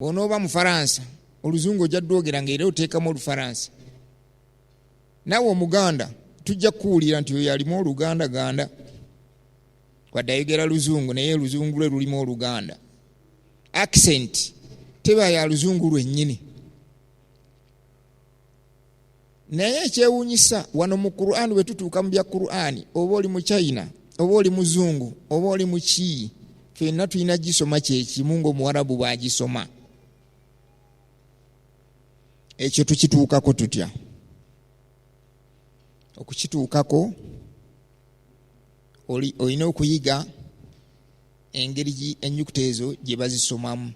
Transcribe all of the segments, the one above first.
Bw'onooba Mufaransa, oluzungu ojja dwogera nga era oteekamu Olufaransa. Naawe Omuganda tujja kukuwulira nti oyo alimu Oluganda ganda, wadde ayogera Luzungu, naye oluzungu lwe lulimu Oluganda. Accent teba ya Luzungu lwennyini. Naye ekyewuunyisa wano mu Qur'an, bwe tutuuka mu bya Qur'an, oba oli mu China, oba oli muzungu, oba oli mu ki, ffenna tulina gisoma kyekimu ng'Omuwarabu bw'agisoma. Ekyo tukituukako tutya? Okukituukako olina okuyiga engeri ennyukuta ezo gye bazisomamu.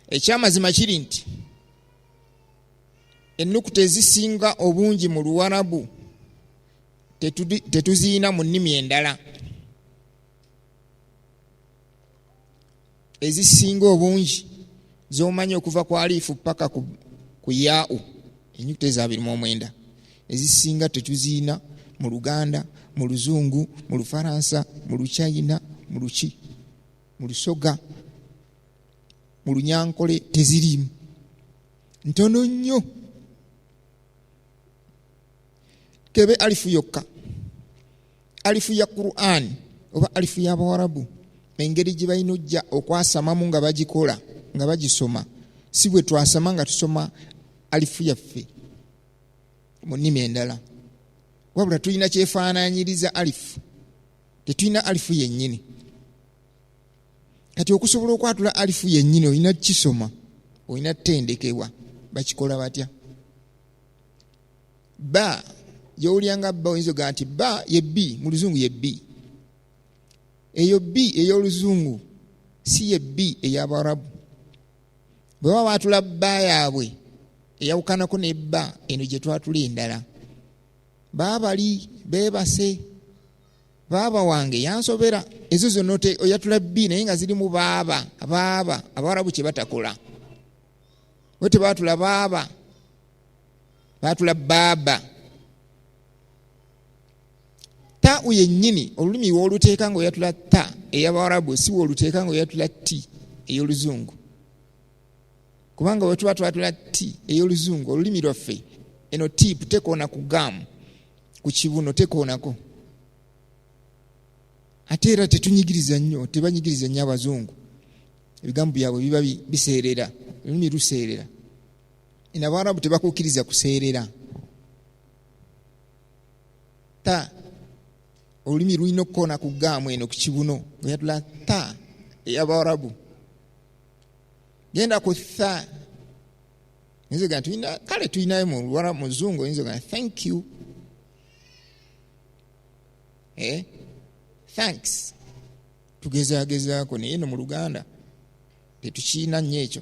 Ekyamazima kiri nti ennukuta ezisinga obungi mu Luwarabu tetuziina mu nnimi endala. Ezisinga obungi z'omanyi okuva ku aliifu paka ku yaa'u, ennyukuta ezo 29, ezisinga tetuziina mu Luganda, mu Luzungu, mu Lufaransa, mu Luchina, mu Luki, mu Lusoga, mu Lunyankole, teziriimu. Ntono nnyo. Kebe alifu yokka, alifu ya Qur'an oba alifu y'Abawarabu, engeri gye balina ojja okwasamamu nga bagikola, nga bagisoma, si bwe twasama nga tusoma alifu yaffe mu nnimi endala. Wabula tulina kyefaanaanyiriza alifu, tetulina alifu yennyini. Kati okusobola okwatula alifu yennyini olina kisoma, olina ttendekebwa. Bakikola batya? Ba gy'owulyanga ba, oyinza ogamba nti ba ye b, mu Luzungu ye b. Eyo b ey'Oluzungu si ye b ey'Abawarabu. Bwe baba baatula ba yaabwe eyawukanako ne ba eno gye twatula endala. Baabali beebase, baaba wange yansobera, ezo zonna oyatula b naye nga zirimu baaba, baaba. Abawarabu kye batakola, bo tebaatula baaba, baatula baaba. Ta u yennyini olulimi w'oluteeka ng'oyatula ta ey'Abawarabu, si w'oluteeka ng'oyatula t ey'Oluzungu, kubanga bwe tuba twatula t ey'Oluzungu, olulimi lwaffe eno tip tekoona ku gaamu, ku kibuno tekoonako. Ate era tetunyigiriza nnyo, tebanyigiriza nnyo abazungu, ebigambo byabwe biba biseerera, olulimi luseerera. Eno Abawarabu tebakukkiriza kuseerera. Ta olulimi lulina okukoona ku gaamu eno ku kibuno, oyatula ta ey'Abawarabu. Genda ku tha, oyinza ogamba tulina, kale tulinayo mu Luwarabu, mu Luzungu oyinza ogamba thank you, thanks, tugezaagezaako, naye eno mu Luganda tetukiina nnyo ekyo.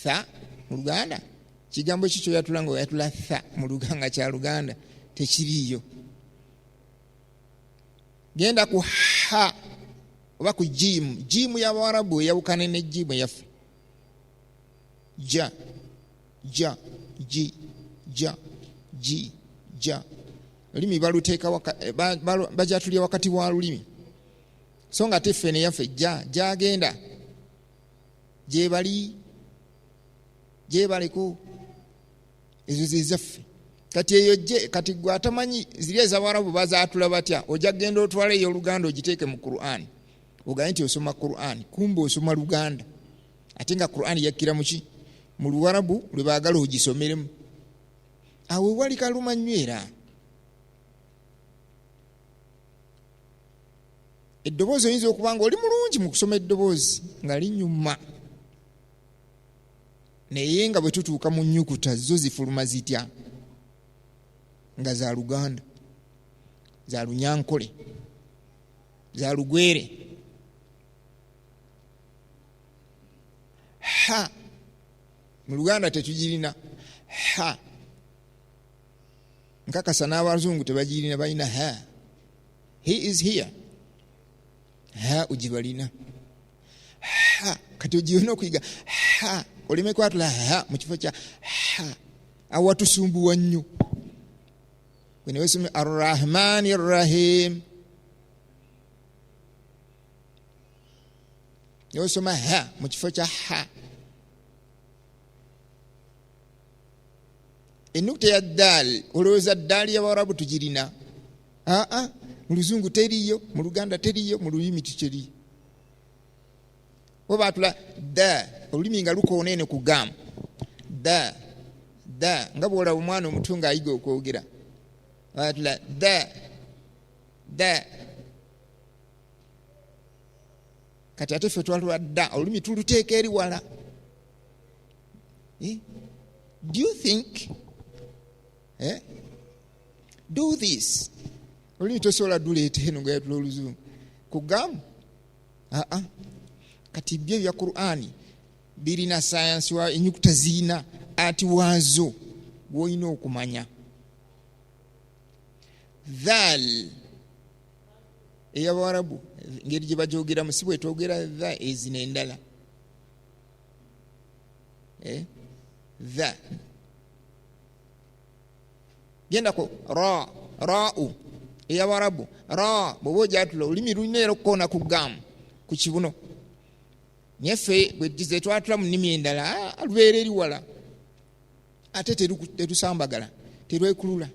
Tha mu Luganda kigambo ki kyoyatula nga oyatula tha mu Luganda kya Luganda? Tekiriiyo. Genda ku ha oba ku jiimu. Jiimu y'Abawarabu eyawukana ne jiimu eyaffe. Ja, ja, ji, ja, ji, ja. Olulimi baluteeka bajatulya wakati wa lulimi, so nga ate ffe neyaffe ja gyagenda gyebali gyebaleko, ezo zezaffe. Kati eyo je, kati gwe atamanyi ziri ez'Abawarabu bazaatula batya, ojja kugenda otwale ey'Oluganda ogiteeke mu Qur'an, ogambe nti osoma Qur'an, kumbe osoma Luganda, ate nga Qur'an yakkira muki? Mu Luwarabu lwe baagala ogisomeremu. Awo wali kaluma nnyo. Era eddoboozi oyinza okuba nga oli mulungi mu kusoma eddoboozi nga linyuma, naye nga bwe tutuuka mu nnyukuta zo zifuluma zitya? Nga za Luganda, za Lunyankole, za Lugwere. Ha mu Luganda tetugirina ha, nkakasa n'abazungu tebagirina, balina ha, he is here, ha ugibalina ha. Kati ogirina okuyiga ha, oleme kwatula ha mu kifo kya ha. Awo watusumbuwa nnyo. Gwe newesome Arrahmani Arrahim. N'osoma ha mu kifo kya ha. Ennukuta ya ddaal, olowooza ddaali y'Abawarabu tugirina? Aa, mu Luzungu teriiyo, mu Luganda teriiyo, mu lulimi tikeriyo. Bo baatula dda, olulimi nga lukoona eno ku gaamu. Dda, dda, nga bw'olaba omwana omuto ng'ayiga okwogera. Baatula dda, dda. Kati ate ffe twatula dda, olulimi tuluteeka eri wala. Do you think? Do this. Olulimi tosobola duleeta eno nga yatula Oluzungu. Ku gaamu? Aa. Kati byo ebya Qur'ani birina sayansi wa ennyukuta zirina ati waazo gw'olina okumanya. Dhal ey'Abawarabu engeri gye bagyogeramu si bwetwogera dha ezino endala. Dha. Genda ku ra, ra'u ey'Abawarabu. Ra bw'oba ogyatula olulimi lulina era okukoona ku gaamu ku kibuno. Naye ffe bwe tugize twatula mu nnimi endala, lubeera eri wala. Ate terusambagala, terwekulula.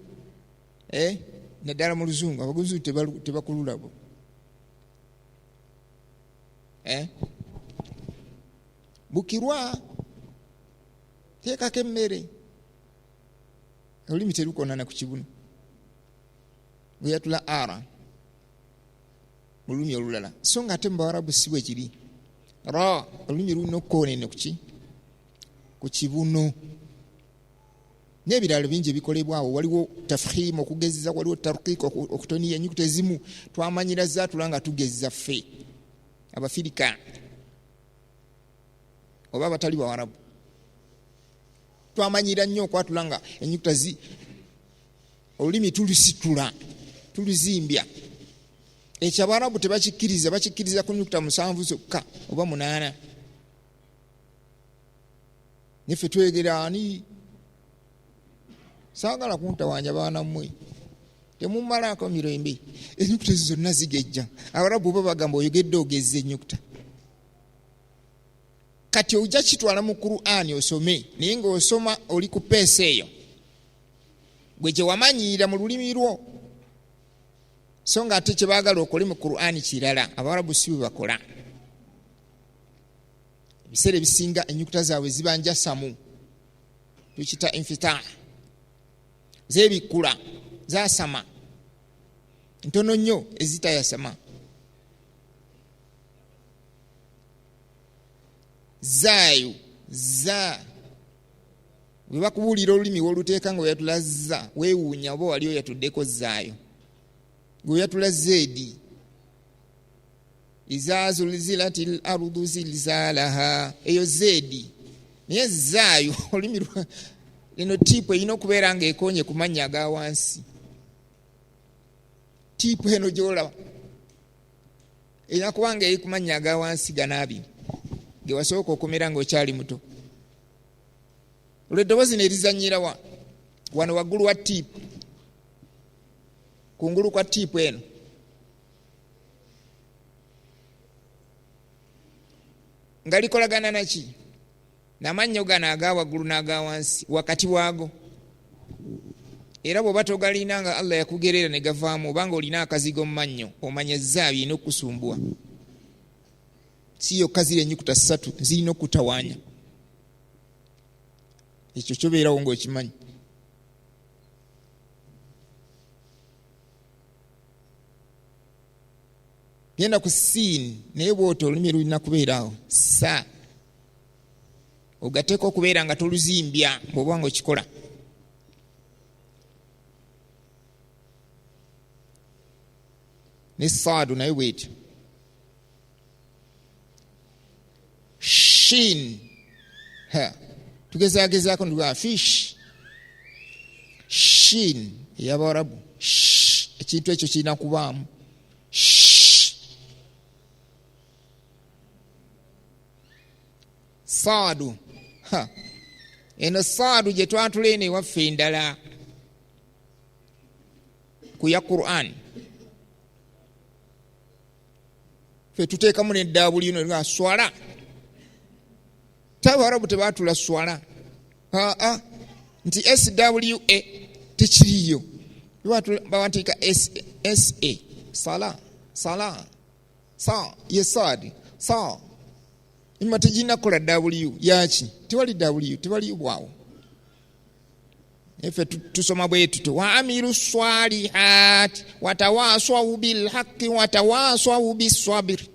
Naddala mu Luzungu, Abazungu tebakulula bo. Bukirwa, teekako emmere. Olulimi terukoonana ku kibuno. Bwe yatula ara mu lulimi olulala. So nga ate mu Bawarabu si bwe kiri. Ra, olulimi lulina okukoona eno ku kibuno. N'ebirala bingi ebikolebwawo. Waliwo tafhimu okugezeza, waliwo tarqiq okutoniya. Ennyukuta ezimu twamanyira zaatula nga tugezeza ffe Abafirika oba abatali Bawarabu. Twamanyira nnyo okwatula nga ennyukuta olulimi tulusitula, tuluzimbya. Ekyo Abawarabu tebakikkiriza, bakikkiriza ku nnyukuta 7 zokka oba 8. Naffe twegera ani? Saagala kuntawaanya baana mmwe. Temumalaako mirembe. Ennyukuta ezo zonna zigejja. Abawarabu bo bagamba oyogedde ogezze ennyukuta. Kati ojja kitwala mu Qur'ani osome, naye ng'osoma oli ku peesa eyo gwe gye wamanyiira mu lulimi lwo. So nga ate kye baagala okole mu Qur'ani kirala, Abawarabu si bwe bakola. Ebiseera ebisinga ennyukuta zaabwe ziba njasamu, tukiyita infitah, zeebikkula, zaasama, ntono nnyo ezitayasama. Zaayo, za. Bwe bakubuulira olulimi w'oluteeka nga oyatula za, weewuunya oba wali oyatuddeko zaayo. Ng'oyatula zeedi. Iza zulzilatil ardu zilzalaha, eyo zeedi. Naye zaayo, olulimi lwa eno tiipu erina okubeera ng'ekoonye ku mannya aga wansi. Tiipu eno gy'olaba erina kuba ng'eri ku mannya aga wansi gano abiri ge wasooka okumira ng'okyali muto. Olwo eddoboozi ne lizannyira wa? Wano waggulu wa tiipu, kungulu kwa tiipu eno. Nga likolagana naki? N'amannyo gano aga waggulu n'aga wansi wakati waago. Era bw'oba togalina nga Allah yakugerera ne gavaamu, oba ng'olina akazigo mu mannyo, omanya zaabi erina okukusumbuwa. Si yokka ziri ennyukuta 3 zirina okutawaanya. Ekyo kyobeerawo ng'okimanyi. Genda ku siin, naye bw'otyo olulimi lulina kubeera awo. Sa. Ogateeka okubeera nga toluzimbya bw'oba ng'okikola. Ne saadu nayo bw'etyo. Shin. Ha. Tugezaagezaako nti fish. Shin ey'Abawarabu. Sh. Ekintu ekyo kirina kubaamu. Sh. Saadu. Ha. Eno saadu gye twatula eno ewaffe endala ku ya Qur'an. Fe tuteekamu neddaabulino nga swala. Tabawarabu tebatula swala. Aa nti swa tekiriyo, bawandiika sa sala sala sa ye sad sa ima tegirina kukola w yaki tewali w tewali bwawo. Efe tusoma bwe tutyo wa amilu swalihat watawaswawu bilhaqi watawaswawu bisabiri,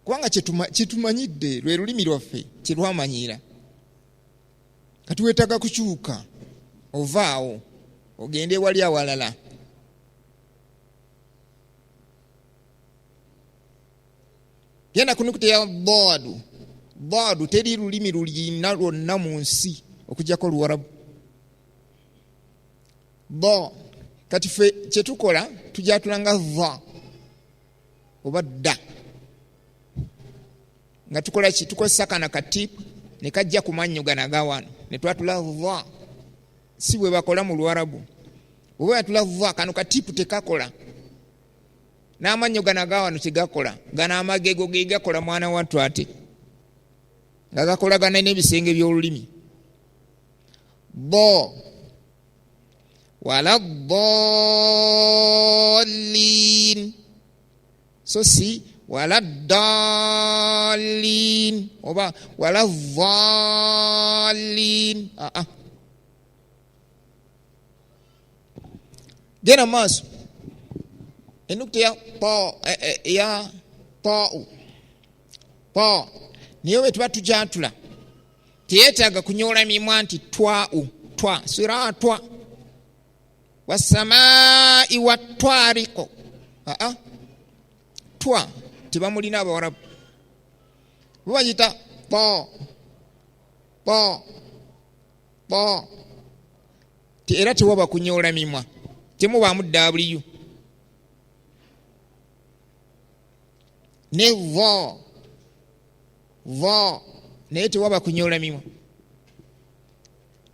kubanga kyetumanyidde lwe lulimi lwaffe kyelwamanyira. Kati wetaaga kukyuka ovaawo ogende wali awalala. Genda ku nukuta ya daadu. Daadu teri lulimi lulina lwonna mu nsi okujjako Oluwarabu. Da kati ffe kyetukola tujatula nga va oba dda, nga tukola ki? Tukozesa kana katipu ne kajja ku mannyo gano agawano ne twatula va. Si bwe bakola mu Luwarabu, oba yatula va kano katipu tekakola, n'amannyo gano agawano tegakola, gano amagego ge gakola mwana wattu, ate nga gakolagana n'ebisenge by'olulimi. Bo wala dallin, so si wala dallin oba wala dallin. Aa, genda maaso. Enukta ya ta, ya tau ta, naye bwe tuba tujatula teyetaaga kunyoola mimwa nti twau twa siratwa wasamai watwariko. Aa, twa tebamulina Abawarabu, bo bagiyita ta ta ta, era tewaba kunyoola mimwa, temubaamu w ne va va, naye tewaba kunyoola mimwa.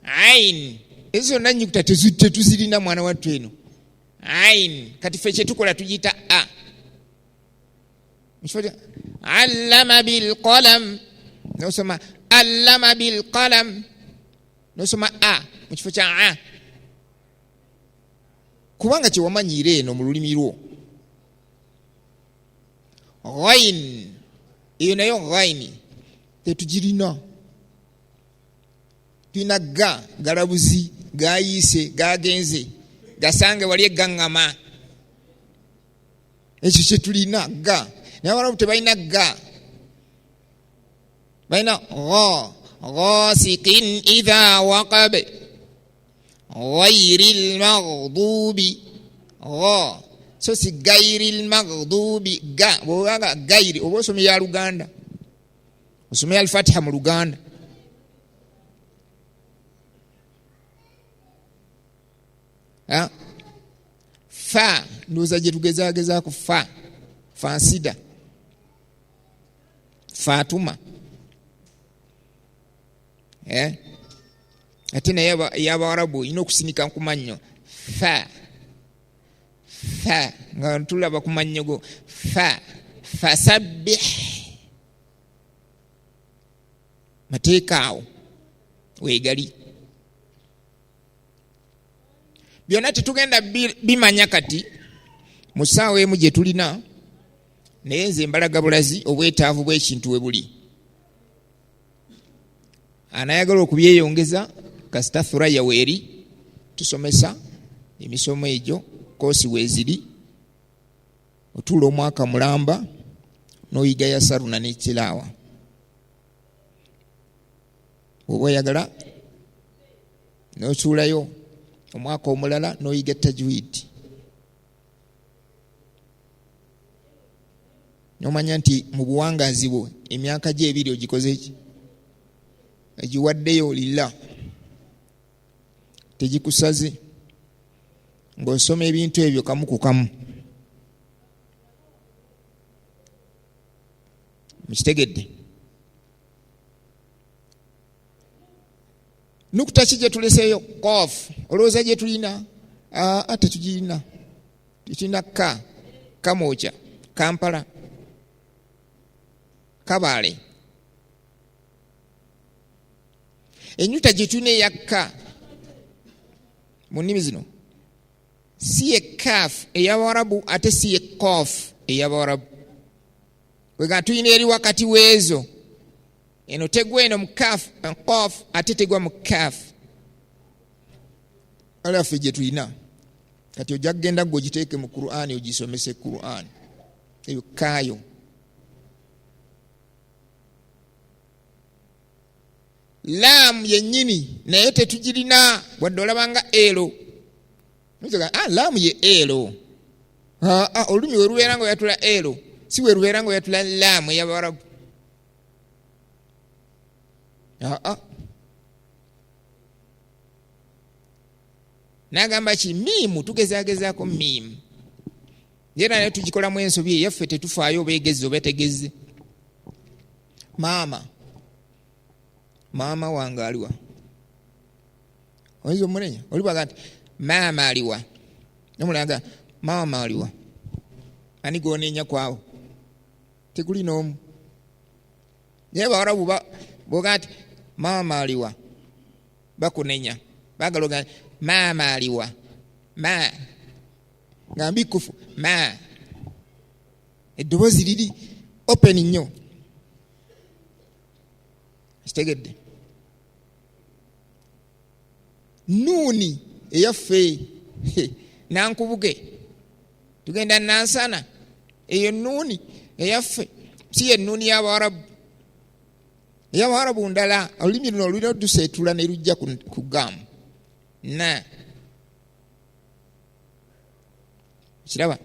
Ain ezo zonna nyukuta tetuzirina mwana wattu eno ain. Kati ffe kyetukola tugiyita a allama bilqalam, nosoma allama bilqalam, nosoma a mu kifo kya a, kubanga kyewamanyiira eno mu lulimi lwo. Ghain eyo nayo ghaini tetugirina, tulina ga galabuzi gayiise gagenze gasange wali egaŋŋama, ekyo kyetulina ga. Naye Abarabu tebalina ga, balina gha ghasikin idha waqab ghairi lmaghdubi gha, so si gairi lmaghdubi ga. Bwobanga gairi oba osomye ya Luganda, osomye Alfatiha mu Luganda. Fa ndowooza gye tugezagezaku fa fansida Fatuma, ate naye ey'Abawarabu olina okusinika ku mannyo fa fa, nga tulaba ku mannyo go fa fasabbih. Mateeka awo weegali byonna tetugenda bimanya kati mu ssaawa emu gye tulina, naye nze mbalaga bulazi obwetaavu bw'ekintu we buli. Anayagala okubyeyongeza kasita Thuraya weeri tusomesa emisomo egyo, koosi weeziri, otuula omwaka mulamba n'oyiga yasaruna n'ekiraawa. Oba oyagala n'otuulayo omwaka omulala n'oyiga tajwidi, nomanya nti mu buwangazi bwo emyaka gye ebiri ogikoze ki, egiwaddeyo lilla tegikusaze ng'osoma ebintu ebyo kamu ku kamu. Mukitegedde? Nukuta ki gye tuleseeyo? Kof olowooza gye tulina? Aa, tetugirina, tetulina ka. Kamwokya, Kampala, Kabaale. Ennyuta gye tulina eyakka mu nnimi zino si ye kaf ey'Abawarabu, ate si ye kof ey'Abawarabu. Wega tulina eri wakati w'ezo, eno tegwa eno mu kaf kof, ate tegwa mu kaf. Alaffe gye tulina kati ojja kugenda gwe ogiteeke mu Qur'ani, ogisomese Qur'ani eyo kaayo. Laamu yennyini naye tetugirina, wadde olabanga ero. Laamu ye ero. Olulimi we lubeera nga oyatula ero, si we lubeera nga oyatula laamu ey'Abawarabu. N'agamba ki miimu, tugezagezaako miimu, era naye tugikolamu ensobi eyaffe, tetufaayo oba egezze oba tegezze. Maama, maama wange aliwa? Oyinza omunenya oli bwaga nti maama aliwa, nomulaga maama aliwa, ani gwonenya kwawo? Tekuli n'omu. Naye Abawarabu boga nti maama aliwa, bakunenya, bagala oga maama aliwa, ma nga mbikufu ma, eddoboozi liri open nnyo. Kitegedde? Nuuni eyaffe nankubuge tugenda Nansana, eyo nuuni eyaffe si ye nuuni y'Abawarabu. Ey'Abawarabu ndala, olulimi luno olulina oduseetula ne lujja ku gaamu na kiraba.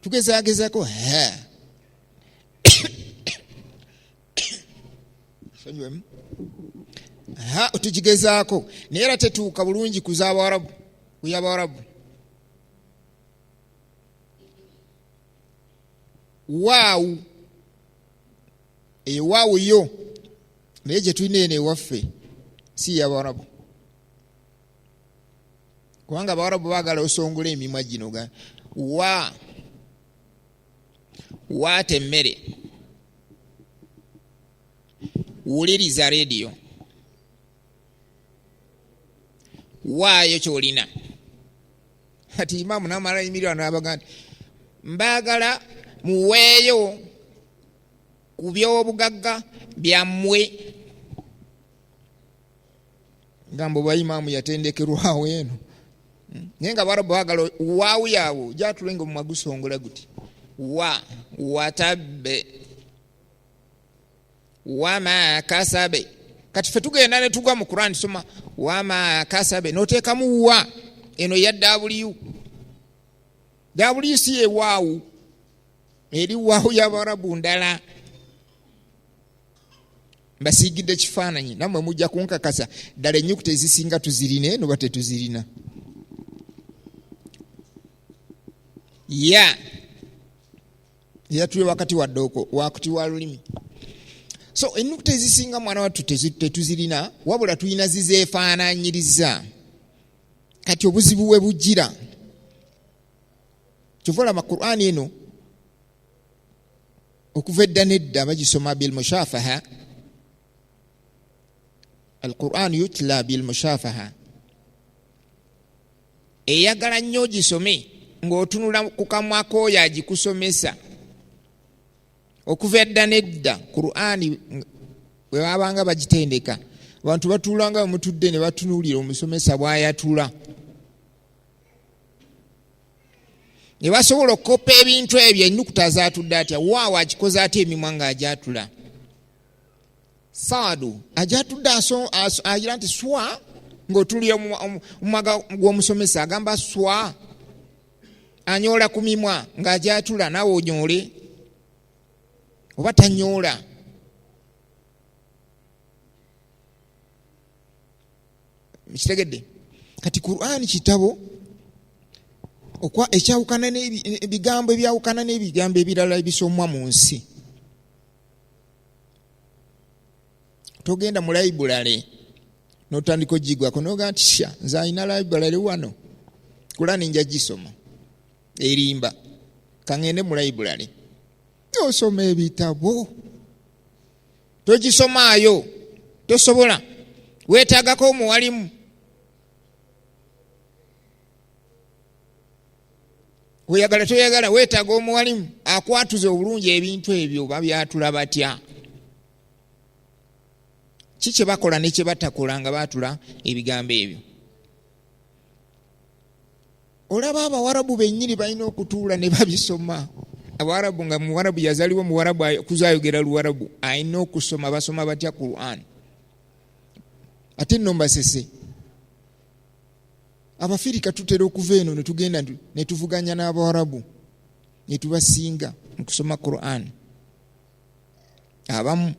Tugezaagezako sonyiwemu, tugigezaako naye era tetuuka bulungi ku z'Abawarabu, ku y'Abawarabu. Waawu eyo waawu yo naye gye tulina eno ewaffe si y'Abawarabu, kubanga Abawarabu baagala osongola emimwa gino ga wa waata emmere, wuliriza rediyo, waayo kyolina. Ati imaamu namala yimirira n'abaga nti mbaagala muweeyo ku by'obugagga byammwe. Gamba oba imaamu yatendekerwawo eno, naye nga Abawarabu baagala waawu yaabwe gyatule nga omumwa gusongola guti wa watabbe wama kasabe. Kati ffe tugenda ne tugwa mu Quran, soma wama kasabe n'oteekamu wa eno ya W. W si ye waawu, eri waawu y'Abawarabu ndala. Mbasiigidde kifaananyi, nammwe mujja kunkakasa ddala ennyukuta ezisinga tuzirina eno ba tetuzirina. Ya eyatuli wakati wa ddooko wakuti wa lulimi. So ennukuta ezisinga mwana wattu tetuzirina, wabula tulina zizeefaanaanyiriza. Kati obuzibu we bujjira, kyova olaba Qur'ani eno okuva edda nedda bagisoma bilmushafaha. Alquran yutla bilmushafaha, eyagala nnyo ogisome ng'otunula ku kamwa k'oyo agikusomesa. Okuva edda nedda Qur'ani bwe babanga bagitendeka, abantu batuulanga bwe mutudde ne batunuulira omusomesa bw'ayatula, ne basobola okukopa ebintu ebyo. Ennukuta zaatudde atya? Waawo akikoze atya emimwa ng'agyatula? Saadu agyatudde agira nti swa, ng'otuulira omumwa gw'omusomesa agamba swa, anyoola ku mimwa ng'agyatula, naawe onyoole oba tanyoola. Kitegedde? Kati Qur'ani kitabo ekyawukana n'ebigambo ebyawukana n'ebigambo ebirala ebisomwa mu nsi. Togenda mu library. N'otandika ogigwako n'ogamba nti sha, nze alina library wano, Kurani nja gisoma, erimba, kaŋŋende mu library. Osoma ebitabo, togisomaayo, tosobola, weetaagako omuwalimu. Oyagala toyagala, weetaaga omuwalimu akwatuze obulungi ebintu ebyo. Babyatula batya? Ki kye bakola ne kye batakola nga baatula ebigambo ebyo? Olaba Abawarabu bennyini balina okutuula ne babisoma. Abawarabu nga Muwarabu yazaliwa Muwarabu, kuzayogera Luwarabu, alina okusoma. Basoma batya Quran? Ate nno mbasese Abafirika tutera okuva eno ne tugenda ne tuvuganya n'Abawarabu ne tubasinga mu kusoma Quran abamu.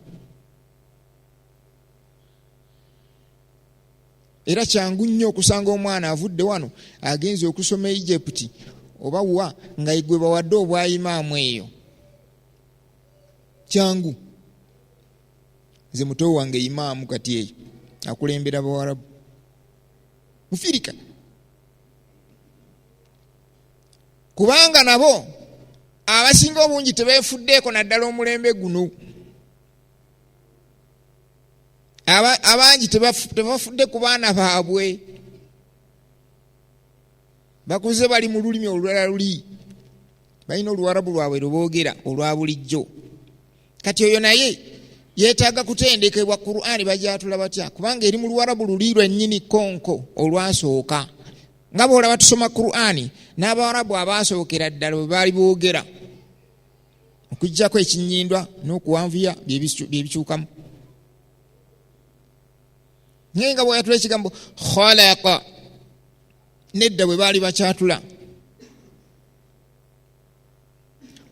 Era kyangu nnyo okusanga omwana avudde wano agenze okusoma e Egypt oba wa, nga gwe bawadde obwa imaamu eyo. Kyangu. Nze muto wange imaamu kati eyo akulembera Bawarabu Mufirika, kubanga nabo abasinga obungi tebefuddeeko, naddala omulembe guno. Abangi tebafudde ku baana baabwe, bakuze bali mu lulimi olulala luli, balina Oluwarabu lwabwe lweboogera olwa bulijjo. Kati oyo naye yeetaaga kutendekebwa Kur'ani bagyatula batya, kubanga eri mu Luwarabu luli lwennyini konko olwasooka. Nga bwolaba tusoma Kur'ani, n'Abawarabu abaasookera ddala bwe baali boogera, okuggyako ekinyindwa n'okuwanvuya byebikyukamu. Naye nga bweyatula ekigambo khalaqa, nedda bwe baali bakyatula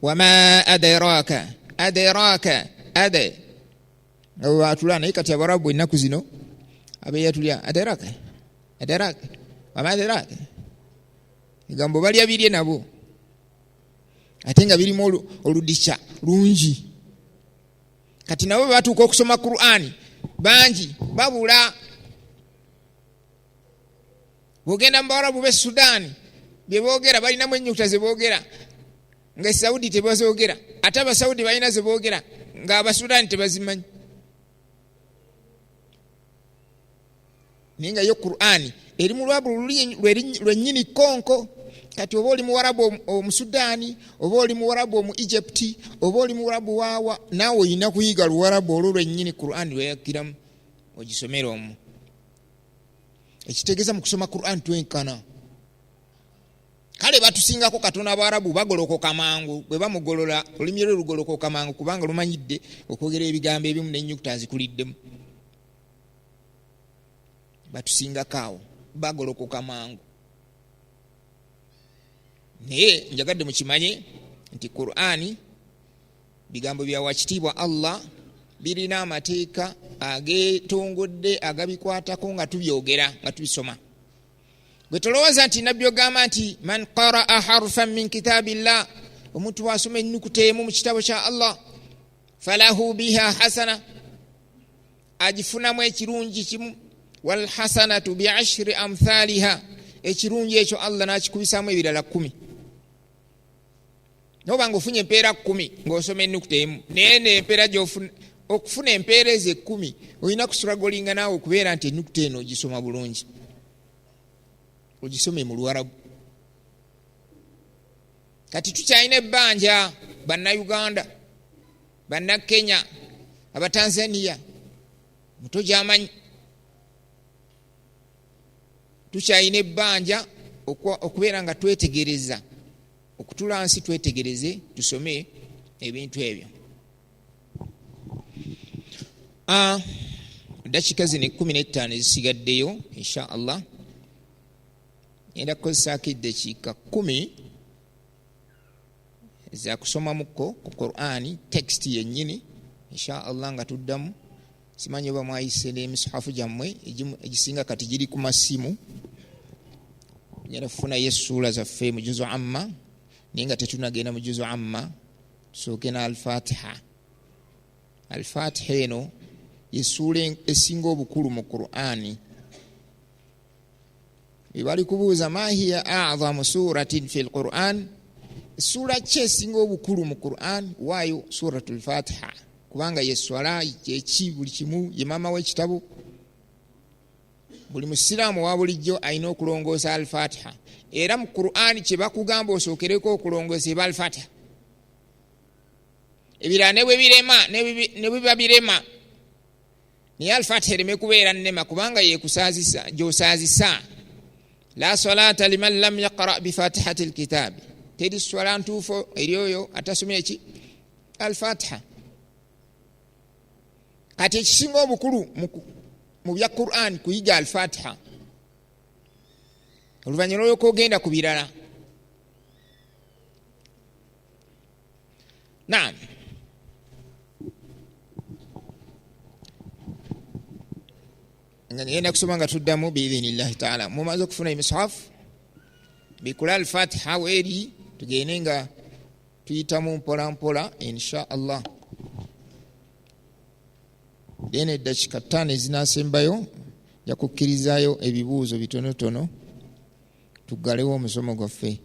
wama adraka adraka ade, nga bwe batula. Naye kati Abarabu ennaku zino abeyatulya adraka adraka wama adraka, egambo balya birye nabo, ate nga birimu oludikya lungi. Kati nabo bwe batuuka okusoma Qur'ani bangi babula. Bwogenda mu Bawarabu b'e Sudaani, bye boogera balinamu ennyukuta ze boogera nga Esaudi tebazoogera, ate Abasaudi balina ze boogera nga Abasudaani tebazimanyi. Naye nga yo Qur'ani eri mu lwabu lwennyini konko. Kati oba oli Muwarabu Omusudaani, oba oli Muwarabu Omu Egypt, oba oli Muwarabu waawa, naawe olina kuyiga Luwarabu olwo lwennyini Qur'ani lweyakkiramu, ogisomere omwo. Ekitegeeza mu kusoma Qur'an twenkana. Kale batusingako katono. Abawarabu bagolokoka mangu, bwe bamugolola olulimi lwe lugolokoka mangu, kubanga lumanyidde okwogera ebigambo ebimu n'ennyukuta azikuliddemu. Batusingako awo, bagolokoka mangu. Naye njagadde mukimanye nti Qur'ani bigambo bya Wakitiibwa Allah, birina amateeka agetongodde agabikwatako nga tubyogera, nga tubisoma. Gwe tolowooza nti Nabbi ogamba nti man qaraa harfan min kitabillah, omuntu bwasoma ennukuta emu mu kitabo kya Allah, falahu biha hasana, agifunamu ekirungi kimu, walhasanatu biashri amthaliha, ekirungi ekyo Allah nakikubisaamu ebirala 10. Noba nga ofunye empeera 10 ng'osoma ennukuta emu, naye nempeera okufuna empeera ezo 10 olina kusuragolinga naawe okubeera nti ennukuta eno ogisoma bulungi, ogisome mu Luwarabu. Kati tukyalina ebbanja, Bannayuganda, Bannakenya, Abatanzania, muto gyamanyi, tukyalina ebbanja okubeera nga twetegereza, okutula nsi twetegereze, tusome ebintu ebyo. Dakiika zino 15 ezisigaddeyo, insha Allah ngenda kukozesaako eddakiika 10 zakusomamukko ku Qur'ani text yennyini, insha Allah nga tuddamu. Simanyi oba mwayise n'emisuhafu gyammwe, egisinga kati giri ku masimu. Ngenda kufunayo essuula zaffe mu juzu amma, naye nga tetunagenda mu juzu amma, tusooke na Alfatiha. Alfatiha eno yessuula esinga obukulu mu Qur'ani. Bwe kubuuza ma hiya a'zamu suratin fi lquran, ssuula ki esinga obukulu mu Quran, waayo Suratul Fatiha, kubanga ye swala, kyeki, buli kimu, ye maama w'ekitabo. Buli musiraamu owa bulijjo alina okulongoosa Alfatiha, era mu Quran kye bakugamba osookereko okulongoosa eba Alfatiha. Ebirala ne bwe birema, ne biba birema, naye Alfatiha ereme kubeera nnema, kubanga yekusaazisa, gy'osaazisa. La salata liman lam yaqra bifatihati lkitaabi, teri swala ntuufu eri oyo atasomye eki Alfatiha. Kati ekisinga obukulu mu bya Quran kuyiga Alfatiha, oluvannyuma olwoka ogenda ku birala. Naam, nga ngenda kusoma nga tuddamu biidhinillahi taala. Mumaze okufuna emishafu, bikula Alfatiha weeri, tugende nga tuyitamu mpola mpola insha Allah. Then eddakiika 5 ezinasembayo nja kukkirizaayo ebibuuzo bitonotono, tuggalewo omusomo gwaffe.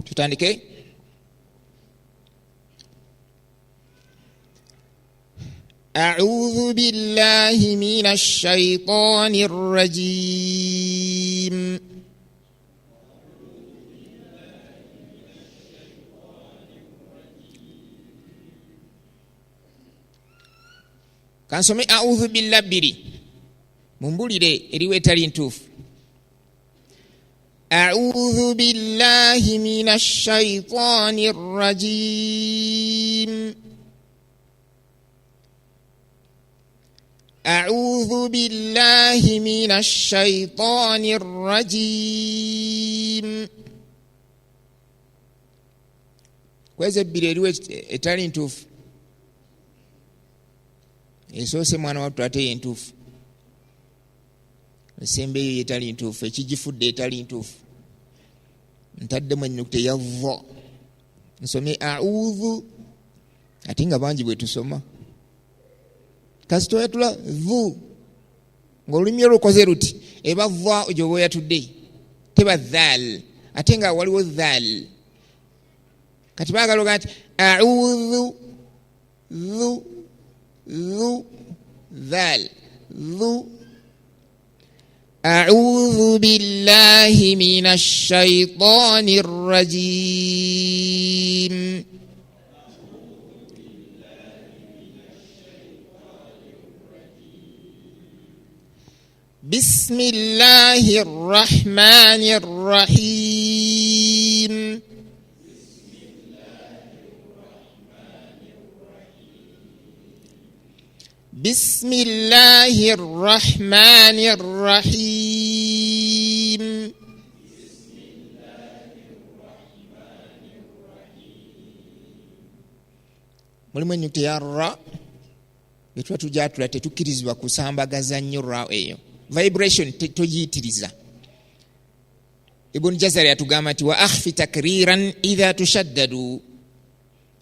Tutandike. أعوذ بالله من الشيطان الرجيم. Kansome audhu billah bbiri, mumbulire eriwo etali ntuufu. Audhu billahi min ashaitani rrajim. Audhu billahi min ashaitani rrajim. Kwezi ebbiri eriwo etali ntuufu. Esoose mwana wattu ate yentuufu, esembe eyo yetali ntuufu, ekigifudde etali ntuufu. Ntaddemu ennyukuta eya va, nsomye audhu, ate nga bangi bwe tusoma. Kasita oyatula vu ng'olulimi olukoze luti, eba va gyoba oyatudde, teba dhal, ate nga waliwo dhal. Kati baagala ogaa nti audhu dhu dhu dhal dhu. Audhu billahi min ashaitani rrajim. Bismillahi rrahmani rrahim. Bismillahi rrahmani rrahim. Mulimu ennyukuta eya ra bwe tuba tujatula, tetukkirizibwa kusambagaza nnyo ra eyo, vibration togiyitiriza. Ibuni Jazari atugamba nti wa akhfi takriran idha tushaddadu.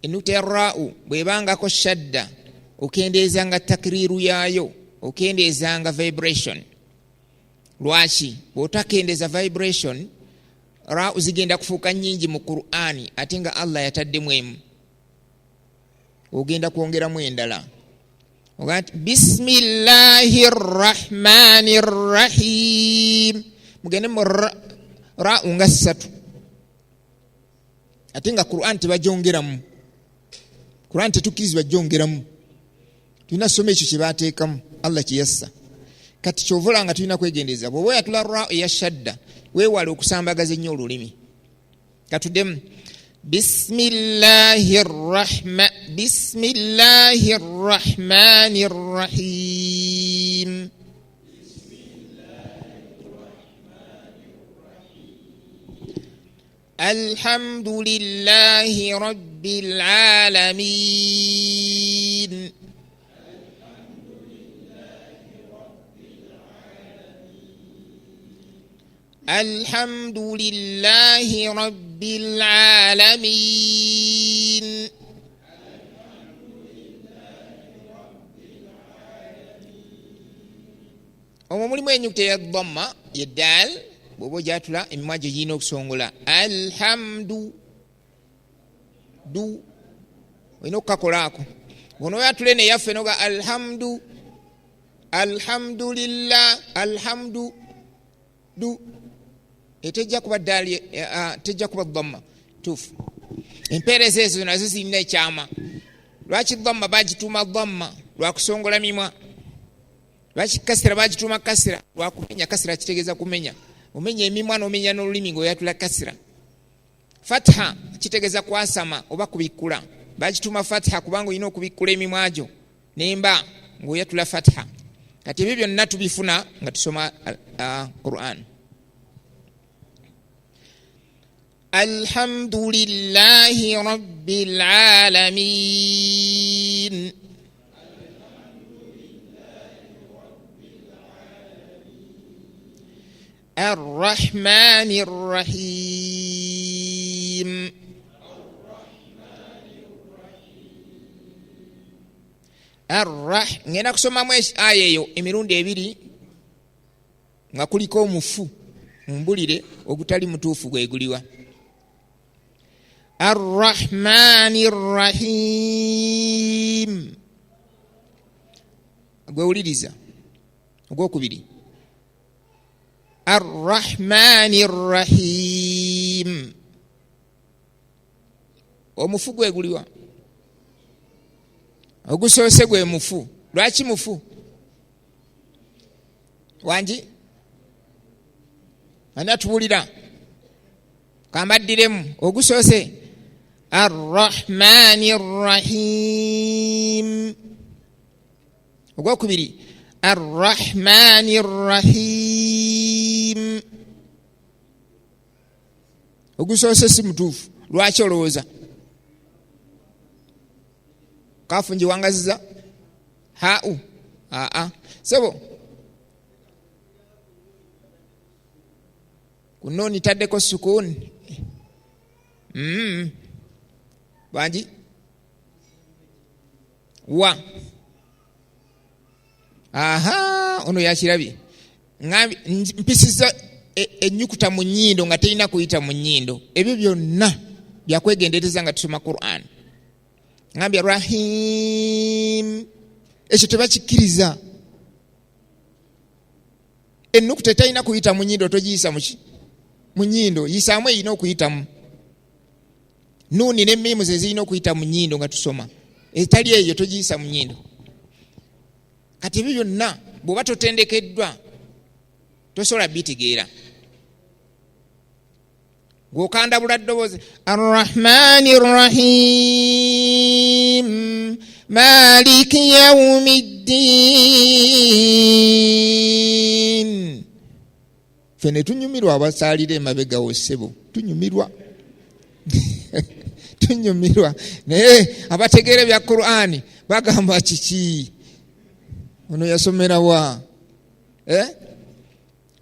Ennyukuta ya rau bw'ebangako shadda, okendeezanga takriru yaayo, okendeezanga vibration. Lwaki? Bw'otakendeeza vibration, rau zigenda kufuuka nnyingi mu Qur'ani, ate nga Allah yataddemu emu, ogenda kwongeramu endala. Ogaa nti bismillahi rrahmani rrahim, mugende mu rau nga ssatu, ate nga Quran tebagyongeramu. Quran tetukkirizibwa gyongeramu, tulina soma ekyo kyebateekamu, Allah kyeyassa. Kati kyovula nga tulina kwegendereza, bw'oba oyatula ra eya shadda, weewale okusambagaza ennyo olulimi. Katuddemu. Bismillahi rrahmani rrahim. Alhamdulillahi rabbil alamin. Alhamdulillahi rabbil Rabbi lalamin. Omwo mulimu enyukuta eya dhamma ye dal, bwoba ojatula emimwa gyo girina okusongola alhamdu du, olina okukakolaako. Bwonoyatula eno eyaffe noga alhamdu, alhamdulillah, alhamdu du, etejja kuba dal, tejja kuba dhamma tuufu. Empeereza ezo nazo zirina ekyama. Lwaki dhamma bagituuma dhamma? Lwakusongola mimwa. Lwaki kasira bagituuma kasira? Lwakumenya. Kasira kitegeeza kumenya, omenya emimwa n'omenya n'olulimi ng'oyatula kasira. Fatha kitegeeza kwasama oba kubikkula, bagituuma fatha kubanga olina okubikkula emimwa gyo nemba ng'oyatula fatha. Kati ebyo byonna tubifuna nga tusoma Quran. Alhamdulillahi rabbil alamin. Arrahmani rrahim. Arrah, ngenda kusomamu aya eyo emirundi ebiri nga kuliko omufu, mumbulire ogutali mutuufu gwe guliwa. Arrahmani rrahim, gwewuliriza. Ogwokubiri Arrahmani rrahim, omufu gwe guliwa? Ogusoose gwe mufu. Lwaki mufu? Wangi ani atubuulira? Kambaddiremu ogusoose Arrahmani rrahim, ogwokubiri Arrahmani rrahim. Ogusoose si mutuufu. Lwaki olowooza? Kafu ngiwangaziza hau aa sebo kunooni taddeko sukuuni. Bangi wa aha, ono yakirabye. Mpisiza ennyukuta mu nnyindo nga terina kuyita mu nnyindo. Ebyo byonna byakwegendereza nga tusoma Quran. Ngambye rahim, ekyo tebakikkiriza. Ennukuta etalina kuyita mu nnyindo togiyisa muki? Mu nnyindo. Yisaamu erina okuyitamu. Nuuni ne miimu ze zirina okuyita mu nnyindo nga tusoma, etali eyo togiyisa mu nnyindo. Kati ebyo byonna bw'oba totendekeddwa tosobola bitegeera. Gw'okandabula ddoboozi Arrahmani rrahim maliki yaumiddin. Ffe ne tunyumirwa abasaalira emabega wo ssebo, tunyumirwa tunyumirwa, naye abategeera bya Qur'ani bagamba kiki ono yasomera wa?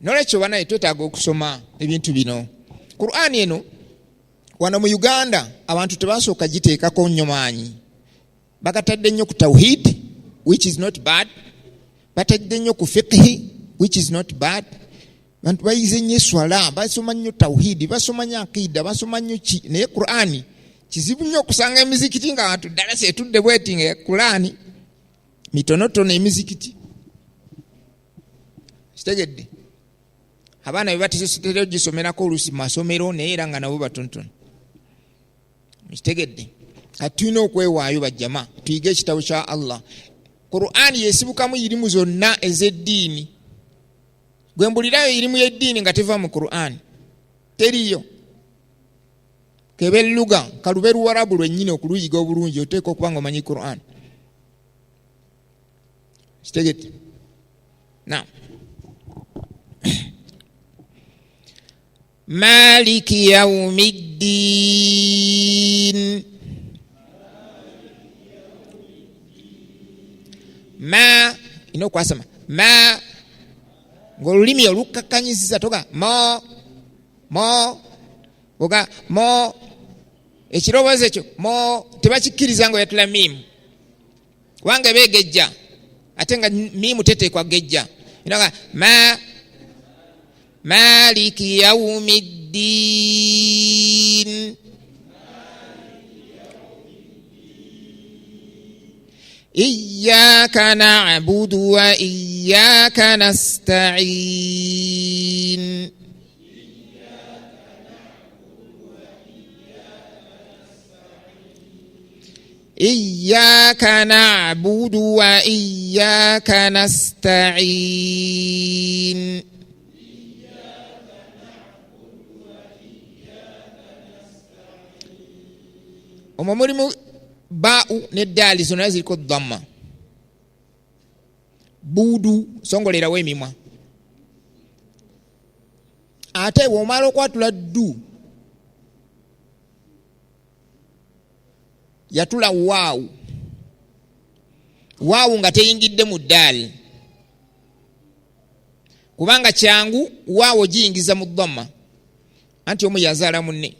Nolwekyo banaye twetaaga okusoma ebintu bino. Qur'ani eno wano mu Uganda abantu tebasooka giteekako nnyo maanyi, bagatadde nnyo ku tawhid, which is not bad, batadde nnyo ku fiqhi, which is not bad. Bantu bayize nnyo eswala, basoma nnyo tawhidi, basoma nnyo akida, basoma nnyo ki, naye Qur'ani kizibu nnyo okusanga emizikiti nga abantu ddala setudde bweti nga Qur'ani mitonotono emizikiti. Kitegedde abaana be batera ogisomerako oluusi mu masomero, naye era nga nabo batonotono. Kitegedde kati tulina okwewaayo bajjama tuyige ekitabo kya Allah. Qur'ani yesibukamu irimu zonna ez'eddiini. Gwe mbulirayo irimu y'eddiini nga teva mu Qur'ani teriyo. Kebe luga kalube luwarabu lwennyini okuluyiga obulungi oteeka okuba nga omanyi Qur'ani. Kitegedde? Naam. Maliki yaumiddin. Ma ina okwasama ma ng'olulimi olukkakkanyizza toga mo mo. Oga mo ekirowoozo ekyo mo tebakikkiriza nga oyatula miimu, kubanga eba egejja, ate nga miimu teteekwa gejja. Nga ma maliki yaumi ddin. Iyaka nabudu wa iyaka nastain. Iyaka nabudu wa iyaka nastain. Omwo mulimu baau ne daali zonna ziriko dhamma. Buudu songolerawo emimwa. Ate bw'omala okwatula ddu yatula waawu, waawu nga teyingidde mu ddaali, kubanga kyangu waawu ogiyingiza mu dhamma, anti omu yazaala munne.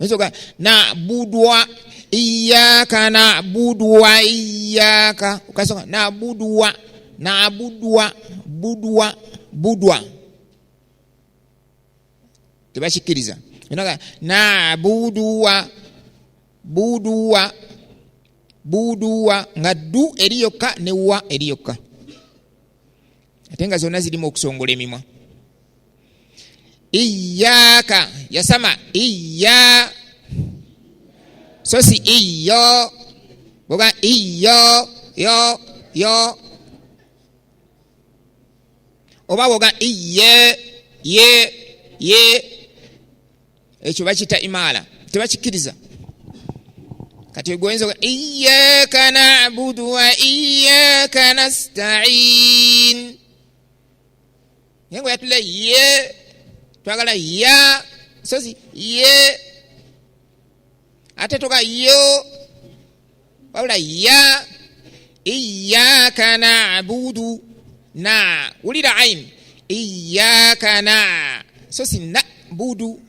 Oyinza nabudwa iyaka nabudwa iyaka, ukasoma nabudwa nabudwa budwa budwa, tebakikkiriza. Nabuduwa buduwa buduwa, nga ddu eri yokka ne wa eri yokka, ate nga zonna zirimu okusongola emimwa. Iyaka yasama iya, so si iyo, boga iyo yo yo, oba boga iye ye ye, ekyo bakita imaala, tebakikkiriza. Kati goyinza iyaka nabudu wa iyaka nastain, naye nga oyatula ye, twagala ya sosi ye, ate toka yo, wabula ya. Iyaka nabudu na, wulira ain, iyaka na sosi na budu,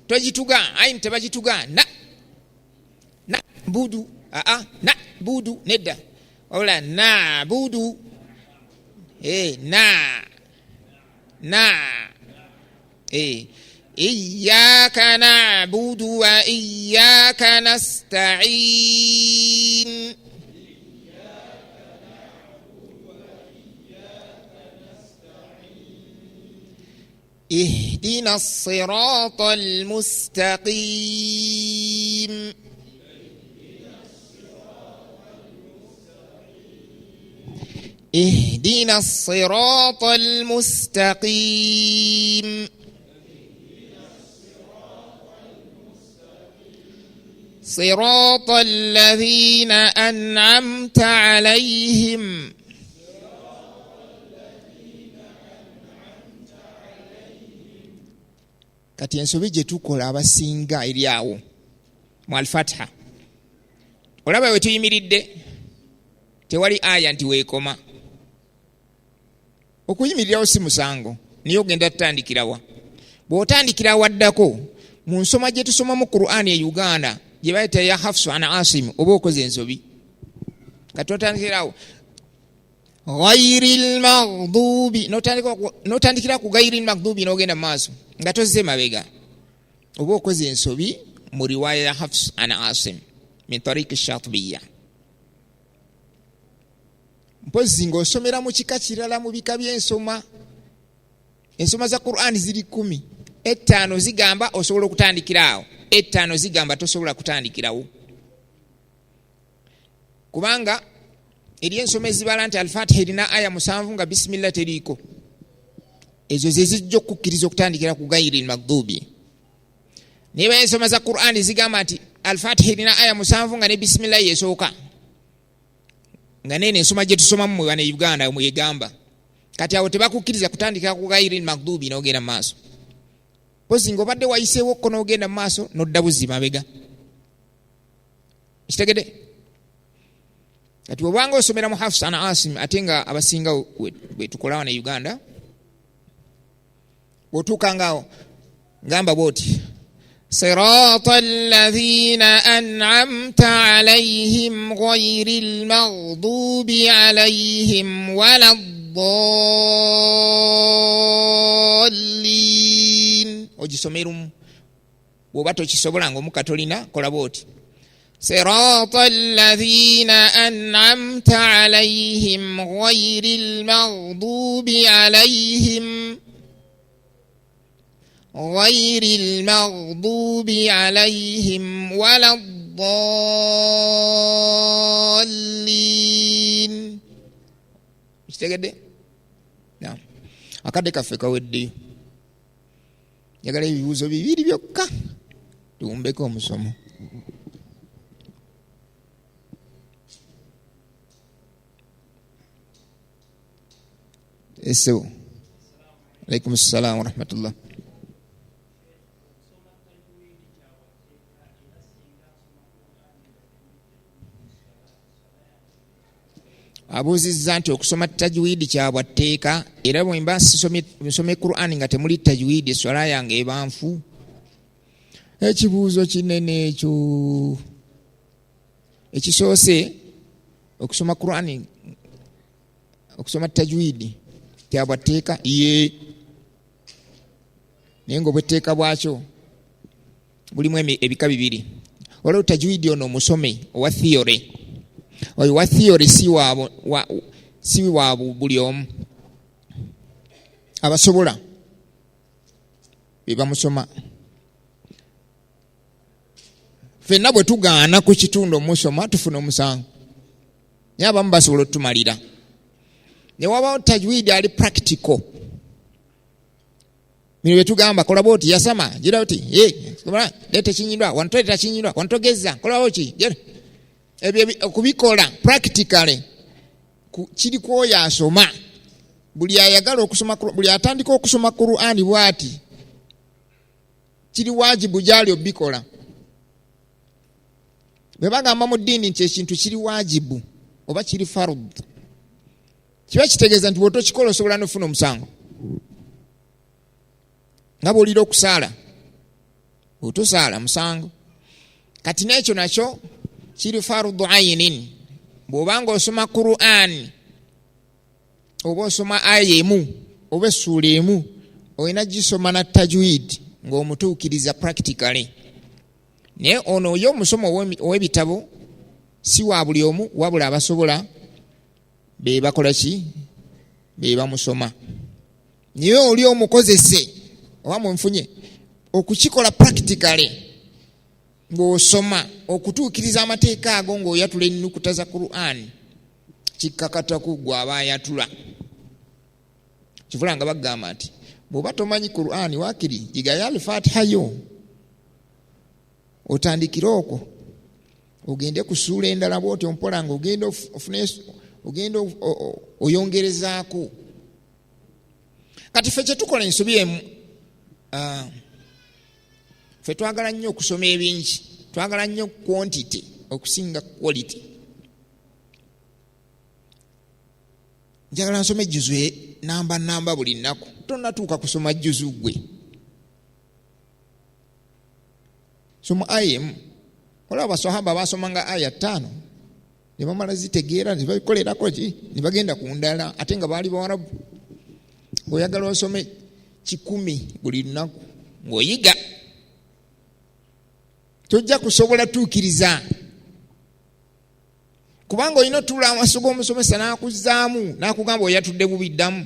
togituga ain, tebagituga na na budu, aa na budu nedda, wabula na budu na na iyaka nabudu wa iyaka nastain. Ihdina sirata almustaqim. Ihdina sirata almustaqim. Sirata alladhina an'amta alayhim. Kati ensobi gye tukola abasinga eri awo mu Alfatiha, olaba we tuyimiridde tewali aya nti weekoma. Okuyimirirawo si musango, naye ogenda tutandikirawa? Bw'otandikira waddako mu nsoma gye tusomamu Qur'ani e Uganda gye bayita ya Hafsu an Asim, oba okoze ensobi. Kati otandikirawo ghairi lmaghdubi, n'otandikira ku ghairi lmaghdubi n'ogenda mu maaso nga tozze mabega, oba okoze ensobi mu riwaya ya Hafs an Asim min tariki Shatibiya. Mpozi ng'osomera mu kika kirala mu bika by'ensoma. Ensoma za Qur'ani ziri 10, 5 zigamba osobola okutandikira awo, 5 zigamba tosobola kutandikirawo, kubanga eri ensoma ezibala nti Alfatiha erina aya 7 nga bisimillah teriiko, ezo ze zijja okukkiriza okutandikira ku gairi lmaghdubi. Naye ba ensoma za Qur'ani zigamba nti Alfatiha erina aya 7 nga ne bisimillah yesooka, nga nene ensoma gye tusomamu mu bane Uganda mwegamba. Kati awo tebakukkiriza kutandikira ku gairi lmaghdubi n'ogenda mu maaso, mpozi ng'obadde wayiseewo ko n'ogenda mu maaso n'odda buzzi mabega. Kitegedde? Kati bw'obanga osomera mu Hafs an Asim, ate nga abasinga bwe tukola wano e Uganda, bw'otuuka ngaawo ngamba bw'oti صراط الذين أنعمت عليهم غير المغضوب عليهم ولا الضالين. Ogisomerumu bw'oba tokisobola ng'omuka tolina, kola bw'oti: صراط الذين أنعمت عليهم غير المغضوب عليهم غير المغضوب عليهم ولا الضالين. Kitegedde? Naam. Akadde kaffe kaweddeyo. Njagala ebibuuzo bibiri byokka tuwumbeko omusomo. Esebo. Alaikum salam wa rahmatullah. Abuuzizza nti okusoma tajwidi kya bwa tteeka, era bwe mba nsomye Qur'ani nga temuli tajwidi esswala yange eba nfu. Ekibuuzo kinene ekyo. Ekisoose, okusoma Qur'ani, okusoma tajwidi kya bwa tteeka, ye naye ng'obwetteeka bwakyo bulimu ebika bibiri. Waliwo tajwidi ono omusome owa theory. Oyo wa theory si wa buli omu. Abasobola be bamusoma. Ffenna bwe tugaana ku kitundu omusoma tufuna omusango, naye abamu basobola otumalira. Ne wabawo tajwidi ali practical. Bino bye tugamba, kola bw'oti, yasama, gira oti, leeta ekinyirwa, wano toleeta kinyirwa, wano togeza, kola bw'oti, gira. Ebyo okubikola practically kiri ku oyo asoma. Buli ayagala okusoma, buli atandika okusoma Qur'ani bw'ati, kiri wajibu gy'ali obikola. Bwe bagamba mu ddiini nti ekintu kiri wajibu oba kiri farud, kiba kitegeeza nti bw'otokikola osobola n'ofuna omusango. Nga bw'olira okusaala, bw'otosaala musango. Kati n'ekyo nakyo kiri fardu ayinin. Bw'oba ng'osoma Qur'ani oba osoma aya emu oba essuula emu, olina gisoma na tajwid ng'omutuukiriza practically. Naye ono ye omusomo ow'ebitabo si wa buli omu, wabula abasobola be bakola ki? Be bamusoma. Naye oli omukozese oba mwenfunye okukikola practically ng'osoma okutuukiriza amateeka ago ng'oyatula ennukuta za Qur'an, kikkakataku gwe aba ayatula. Kivula nga bagamba nti bw'oba tomanyi Qur'an waakiri yigayo Al-Fatiha yo otandikire okwo, ogende ku ssuula endala bw'otyo mpola ng'ogenda ofune, ogenda oyongerezaako. Kati ffe kye tukola ensobi emu, ffe twagala nnyo okusoma ebingi, twagala nnyo quantity okusinga quality. Njagala nsome juzu namba namba buli nnaku. Tonnatuuka kusoma juzu ggwe. Soma aya emu. Olaba abaswahaba baasomanga aya 5 ne bamala zitegeera ne babikolerako ki ne bagenda ku ndala, ate nga baali Bawarabu. Ng'oyagala osome 100 buli lunaku ng'oyiga, tojja kusobola tuukiriza, kubanga olina otuula amaaso g'omusomesa n'akuzzaamu n'akugamba oyatudde bubi, ddamu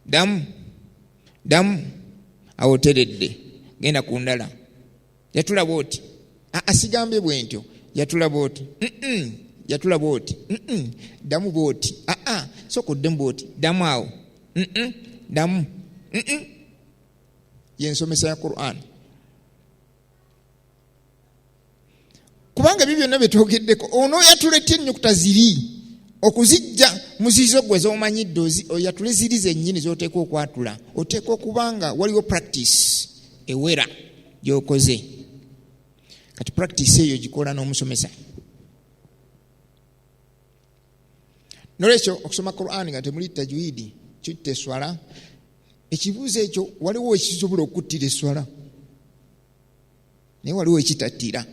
ddamu ddamu, awo oteredde, genda ku ndala. Yatula bw'oti, asigambye bwe ntyo, yatula bw'oti, yatula bw'oti, ddamu bw'oti, sooka oddemu bw'oti, ddamu awo, ddamu. Y'ensomesa ya Qur'an. Kubanga ebyo byonna bye twogeddeko, onooyatula ennyukuta ziri okuzijja muzizo gwe z'omanyidde, oyatule ziri zennyini z'oteekwa okwatula. Oteekwa okuba nga waliwo practice ewera gy'okoze. Kati practice eyo gikola n'omusomesa. Nolwekyo okusoma Qur'an nga temuli tajwidi kitta esswala. Ekibuuzo ekyo waliwo ekisobola okuttira esswala. Naye waliwo ekitattira.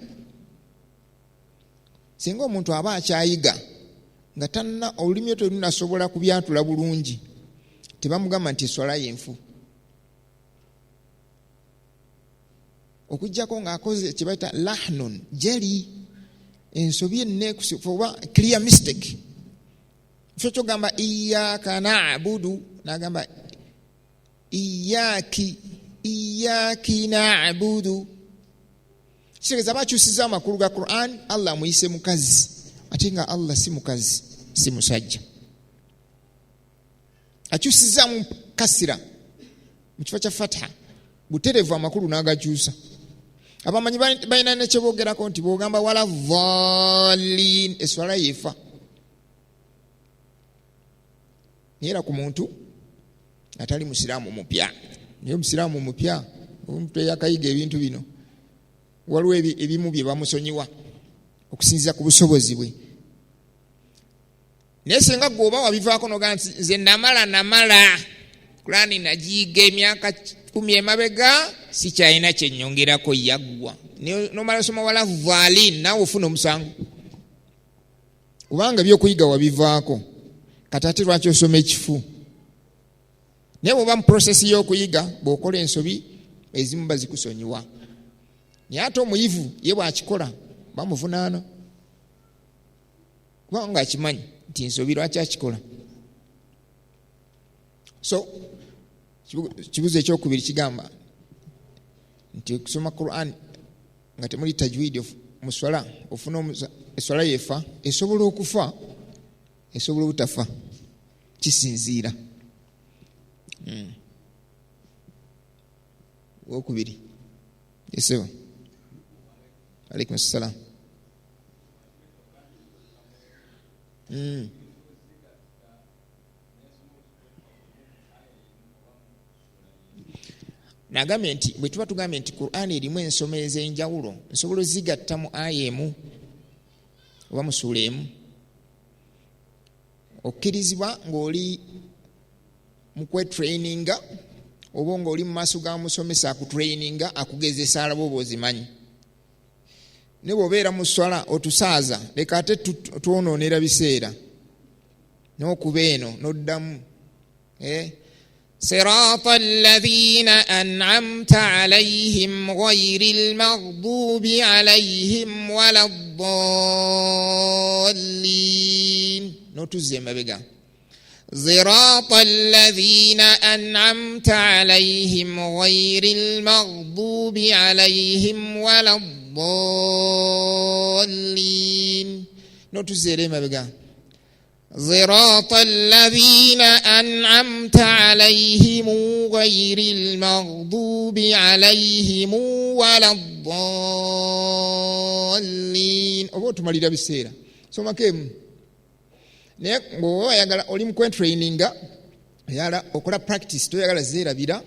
Singa omuntu aba akyayiga nga tanna olulimi lwe terunasobola kubyatula bulungi, tebamugamba nti eswala yenfu, okuggyako ng'akoze kye bayita lahnun jali, ensobi enneekusifu oba clear mistake. Kifo kyogamba iyaka nabudu nagamba iyaki, iyaki nabudu, kitegeeza bakyusiza amakulu ga Quran. Allah amuyise mukazi, ate nga Allah si mukazi, si musajja. Akyusizaamu kasira mu kifo kya fatha buterevu, amakulu n'agakyusa. Abamanyi balina nekyebogerako nti bwogamba wala dhalin eswala yefa, naye era ku muntu atali musiraamu mupya. Naye omusiraamu mupya, omuntu eyakayiga ebintu bino, waliwo ebimu bye bamusonyiwa okusinziira ku busobozi bwe. Naye singa gwe oba wabivaako nogaa nti nze namala Kurani nagiyiga emyaka 10 emabega, sikyalina kyenyongerako, yaggwa. Nomala soma wala dhalin, naawe ofuna omusango, kubanga ebyokuyiga wabivaako. Kati ate lwaki osoma ekifu? Naye bw'oba mu process y'okuyiga, bw'okola ensobi ezimu bazikusonyiwa, naye ate omuyivu ye bw'akikola bamuvunaana, kubanga akimanyi nti ensobi lwaki akikola. So kibuzo ekyokubiri kigamba nti okusoma Quran nga temuli tajwidi mu swala, ofuna eswala yefa, esobola okufa, esobola obutafa, kisinziira. Wokubiri esebo. Alaikum salam. Nagambye nti bwe tuba tugambye nti Qur'an erimu ensoma ez'enjawulo, nsobola ozigatta mu aya emu oba mu ssuula emu. Okkirizibwa ng'oli mu kwetraininga oba ng'oli mu maaso ga musomesa akutraininga, akugezesa alaba oba ozimanyi. Ne bw'obeera mu swala otusaaza, leka ate twonoonera biseera n'okuba eno n'oddamu. صراط الذين أنعمت عليهم غير المغضوب عليهم ولا الضالين. نوتوزي مبقى صراط الذين أنعمت عليهم غير المغضوب عليهم ولا الضالين. نوتوزي مبقى صراط الذين أنعمت عليهم غير المغضوب عليهم ولا الضالين. Oba otumalira biseera, somako emu. Naye ng'oba oyagala oli mu kwetraininga, oyagala okola practice, toyagala zeerabira,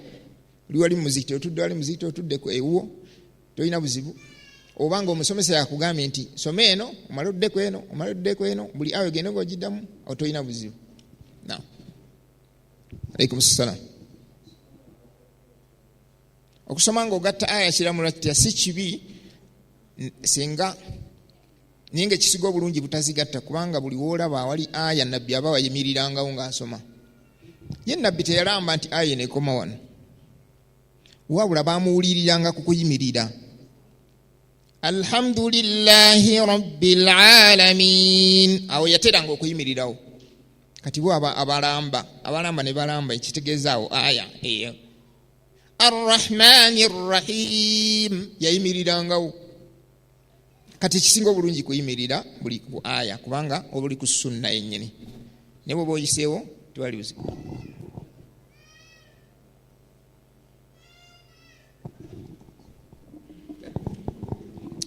oli wali mu muzikiti otudde, wali muzikiti otudde ewuwo, tolina buzibu. Oba nga omusomesa yakugambye nti soma eno, omale oddeko eno, omale oddeko eno, buli awo egende ng'ogiddamu, awo tolina buzibu. Naam. Alaikum salam. Okusoma ng'ogatta aya kiramulwa kitya? Si kibi singa, naye nga ekisiga obulungi butazigatta, kubanga buli woolaba awali aya nabbi aba wayimirirangawo ng'asoma. Ye nabbi teyalamba nti aya eno ekoma wano, wabula bamuwuliriranga ku kuyimirira. Alhamdulillahi rabbil alamin, awo yateranga okuyimirirawo. Kati bo abalamba ne balamba, ekitegeeza awo aya eyo. Arrahmani rrahim, yayimirirangawo. Kati ekisinga obulungi kuyimirira buli ku aya, kubanga obuli ku sunna yennyini, naye bw'oba oyiseewo tewali buzibu.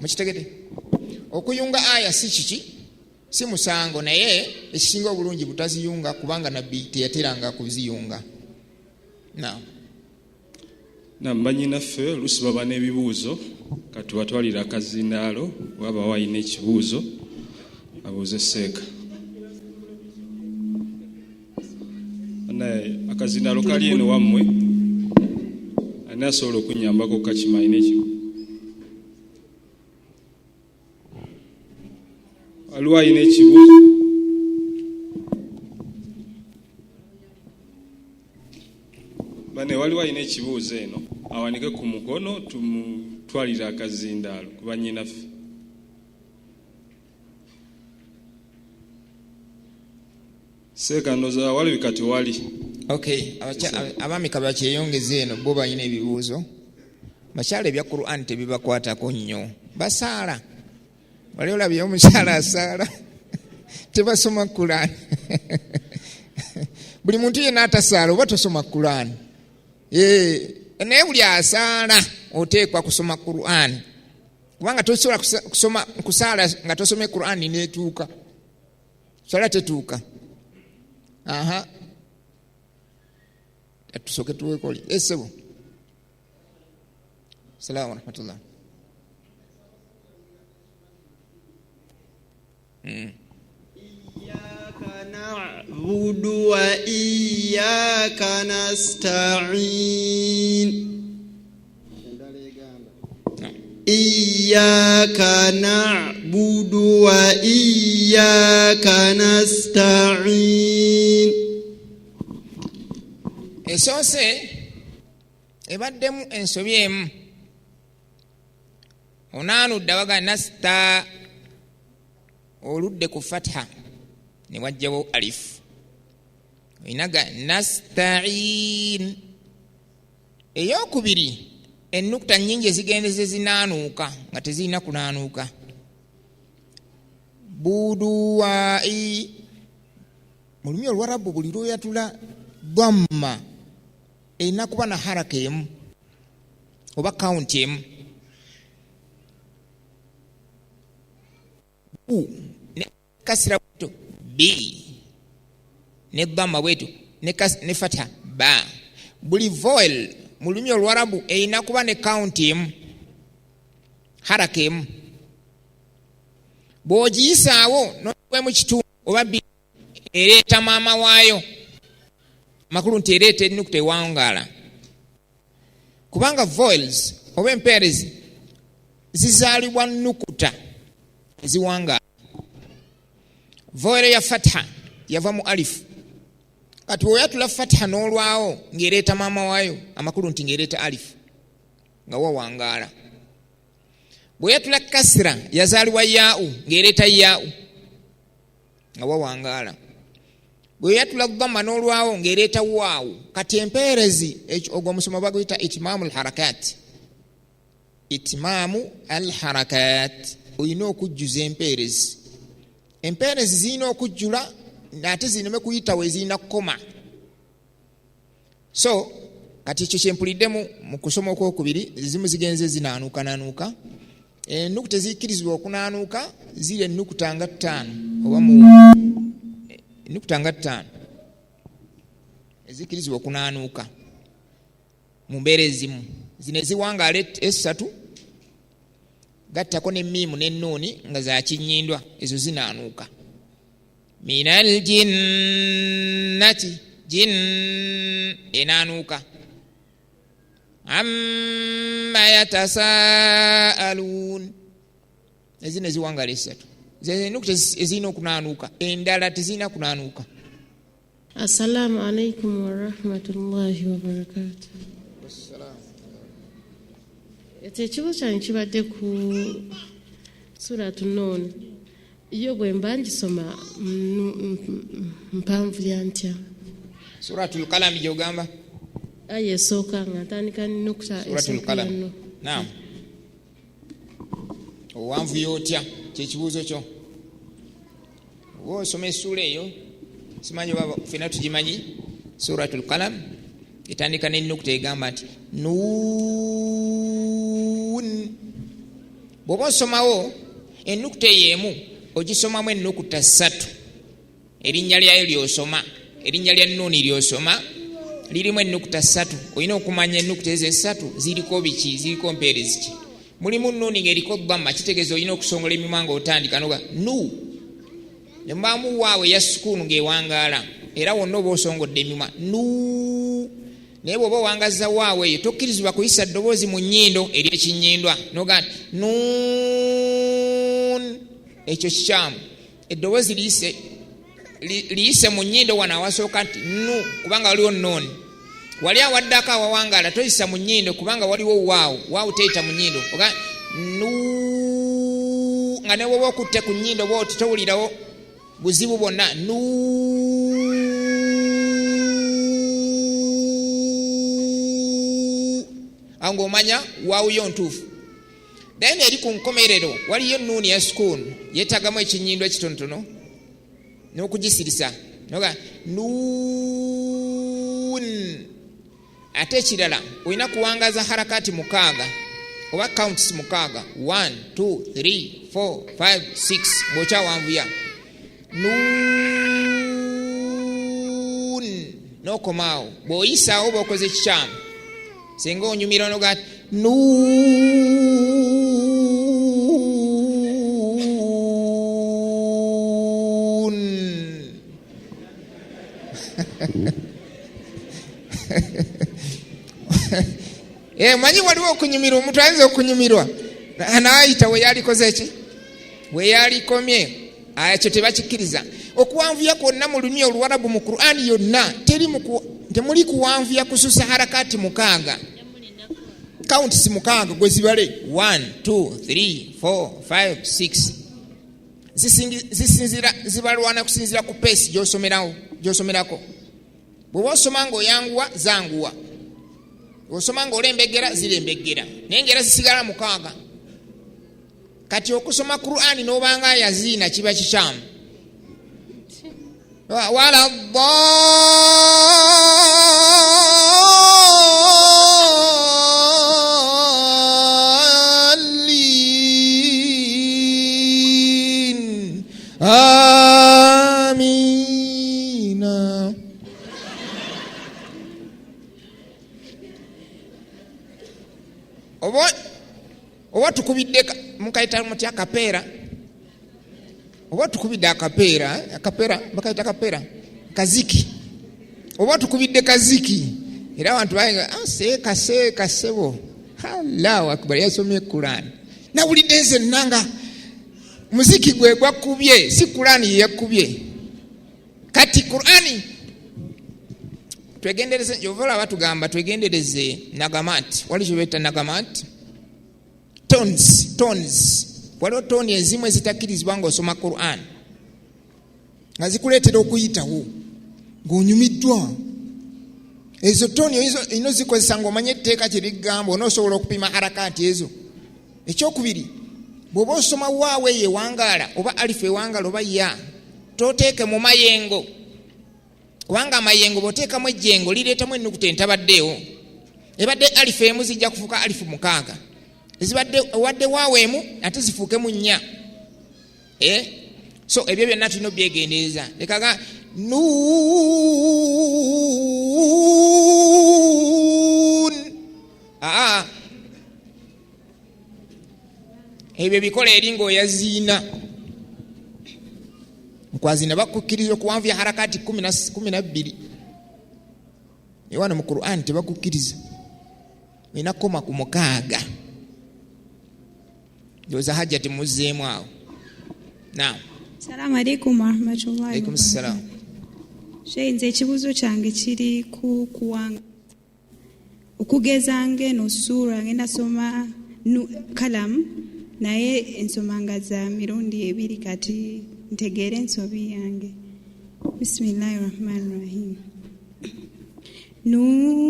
Mukitegedde? Okuyunga aya si kiki, si musango, naye ekisinga obulungi butaziyunga, kubanga nabbi teyateranga kuziyunga. Naam. Naam, bannyinaffe oluusi baba n'ebibuuzo, katubatwalire akazindaalo, waba walina ekibuuzo abuuze seeka. Naye akazindaalo kali eno wammwe, ani asobola okunnyambako kakima alina ekibuuzo? Waliwo alina ekibuuzo? Bane, waliwo alina ekibuuzo eno awanike ku mukono tumutwalire akazindaalo ku bannyinaffe. Seeka ndowooza walabika tewali. Okay, abaami kabakyeyongeze eno bo balina ebibuuzo. Bakyala ebya Quran tebibakwatako nnyo, basaala. Wali olabye omukyala asaala? Tebasoma Quran. Buli muntu yenna atasaala oba tosoma Quran. Naye buli asaala oteekwa kusoma Quran, kubanga tosobola kusoma kusaala nga tosomye Quran netuuka swala tetuuka. Aha, tusooke tuwekoli esebo. Salamu warahmatullah. Iyyaka na'budu wa iyyaka nasta'in. Iyyaka na'budu wa iyyaka nasta'in. Esoose ebaddemu ensobi emu. Onaanudde abaga nasta, oludde ku fatha ne wajjawo alifu. Olinaga nasta'in. Eyokubiri ennukuta nnyingi ezigendeze zinaanuuka nga tezirina kunaanuuka. Buduwai mu lulimi Oluwarabu buli lw'oyatula dhamma erina kuba na haraka emu oba kawunti emu. Bu ne kasira bwetu b ne dhamma bwetu ne fatha ba. Buli vowel mu lulimi Oluwarabu erina kuba ne kawunti emu, haraka emu. Bw'ogiyisaawo n'ogiwemu kitundu oba bbiri, ereeta maama waayo. Amakulu nti ereeta ennukuta ewangaala, kubanga vowels oba empeerezi zizaalibwa nnukuta eziwangaala. Vowel ya fatha yava mu alifu. Kati bw'oyatula fatha n'olwawo ng'ereeta maama waayo, amakulu nti ng'ereeta alifu nga wawangaala. Bw'oyatula kasira yazaalibwa yaa'u ng'ereeta yaa'u nga wawangaala. Bw'oyatula dhamma n'olwawo ng'ereeta waawu. Kati empeerezi ogwo omusomo baguyita itimaamu alharakat. Itimaamu alharakat, olina okujjuza empeerezi. Empeerezi zirina okujjula ate zireme kuyitawo, ezirina kukoma. So kati ekyo kyempuliddemu mu kusoma okwokubiri, zimu zigenze zinaanuukananuuka. Ennukuta ezikkirizibwa okunaanuuka ziri ennukuta nga ttaano oba mu ennukuta nga ttaano ezikkirizibwa okunaanuuka mu mbeera ezimu. Zino eziwangaala essatu gattako ne miimu ne nnuuni nga za kinnyindwa, ezo zinaanuuka. Minal jinnati, jin enaanuuka. Amma yatasaaluun, ezino eziwangaala essatu ennukuta ezirina okunaanuuka, endala tezirina kunaanuuka. Assalamu alaikum warahmatullahi wabarakatuh. Ekyo ekibuuzo kyange kibadde ku Suratu Nun. Yo bwe mba ngisoma mpanvu ya ntya? Suratul Qalam gy'ogamba? Aya esooka nga ntandika nukuta Suratul esooka Qalam. No. Naam. Owanvu y'otya kyekibuuzo kyo. Oba osoma essuula eyo, simanyi oba ffenna tugimanyi. Suratul Qalam etandika n'ennukuta egamba nti Nuun. Bw'oba osomawo ennukuta eyo emu ogisomamu ennukuta ssatu. Erinnya lyayo ly'osoma, erinnya lya Nuuni ly'osoma lirimu ennukuta ssatu. Olina okumanya ennukuta ezo essatu ziriko biki, ziriko mpeerezi ki. Mulimu Nuuni ng'eriko dhamma, kitegeeza olina okusongola emimwa ng'otandika noga nu. Ne mubaamu waawo eya sukuunu ng'ewangaala, era wonna oba osongodde emimwa nu. Naye bw'oba owangazza waawo eyo tokkirizibwa kuyisa ddoboozi mu nnyindo ery'ekinnyindwa noga nti nuun, ekyo kikyamu. Eddoboozi liyise mu nnyindo wano awasooka nti nu, kubanga waliwo noon. Wali awaddako awawangaala toyisa mu nnyindo kubanga waliwo waawu. Waawu teyita mu nnyindo. Oga nu, nga ne bw'oba okutte ku nnyindo bw'oti towulirawo buzibu bwonna. Nu, awo ng'omanya waawu yo ntuufu. Naye eri ku nkomerero waliyo nuuni ya sukuunu yeetagamu ekinyindo ekitonotono n'okugisirisa. Noga nuun. Ate ekirala olina kuwangaza harakati 6 oba counts 6, 1 2 3 4 5 6 ng'okyawanvuya nuun n'okomaawo. Bw'oyisaawo oba okoze kikyamu. Singa onyumira onoga nuun. Manyi waliwo okunyumirwa, omuntu ayinza okunyumirwa n'ayita we yalikoze ki, we yalikomye. Ekyo tebakikkiriza. Okuwanvuya kwonna mu lulimi Oluwarabu mu Qur'ani yonna temuli kuwanvuya kususa harakati 6, counts 6 gwe zibale 1 2 3 4 5 6. Zisinzira, zibalwana kusinzira ku pace gy'osomerako. Bw'oba osoma ng'oyanguwa, zanguwa. Osoma ng'olembegera, zirembegera. Naye ng'era zisigala 6. Kati okusoma Qur'ani n'obanga ayaziina kiba kikyamu. Wala ddallin. Amina. Oba tukubidde mukayita mutya akapeera? Oba tukubidde akapeera, akapeera bakayita kapeera, kaziki. Oba tukubidde kaziki, era abantu bayenga, seeka seeka sebo. Allahu akbar, yasomye Qur'an. Nawulidde nze nanga muziki gwe gwakubye, si Qur'an ye yakubye. Kati Qur'ani twegendereze, yovola batugamba twegendereze nagamat. Wali kye bayita nagamat? Tones, tones. Waliwo toni ezimu ezitakkirizibwa ng'osoma Qur'an, nga zikuleetera okuyitawo ng'onyumiddwa. Ezo toni olina ozikozesa ng'omanya etteeka kye ligamba, onoosobola okupima harakati ezo. Ekyokubiri, bw'oba osoma waawo eyo ewangaala oba alifu ewangaala oba ya, toteeke mu mayengo, kubanga amayengo bw'oteekamu ejjengo lireetamu ennukuta entabaddeewo. Ebadde alifu emu zijja kufuuka alifu 6, ezibadde owadde waawo emu ate zifuukemu 4. So ebyo byonna tulina obyegendereza. Lekaga nuun. Ebyo bikola eri ng'oyaziina. Nkwazina bakukkiriza okuwanvuya harakati 12. Ewano mu Qur'an tebakukkiriza. Olina kukoma ku 6. Ndowooza Hajjati muzzeemu awo. Naam. Assalamu alaikum warahmatullahi Alaikum salaam. Sheikh, nze ekibuuzo kyange kiri ku kuwanga. Okugeza ng'eno ssuura ngenda soma kalamu, naye ensoma nga za mirundi 2, kati ntegeere ensobi yange. Bismillahi rahmani rahim. Nun,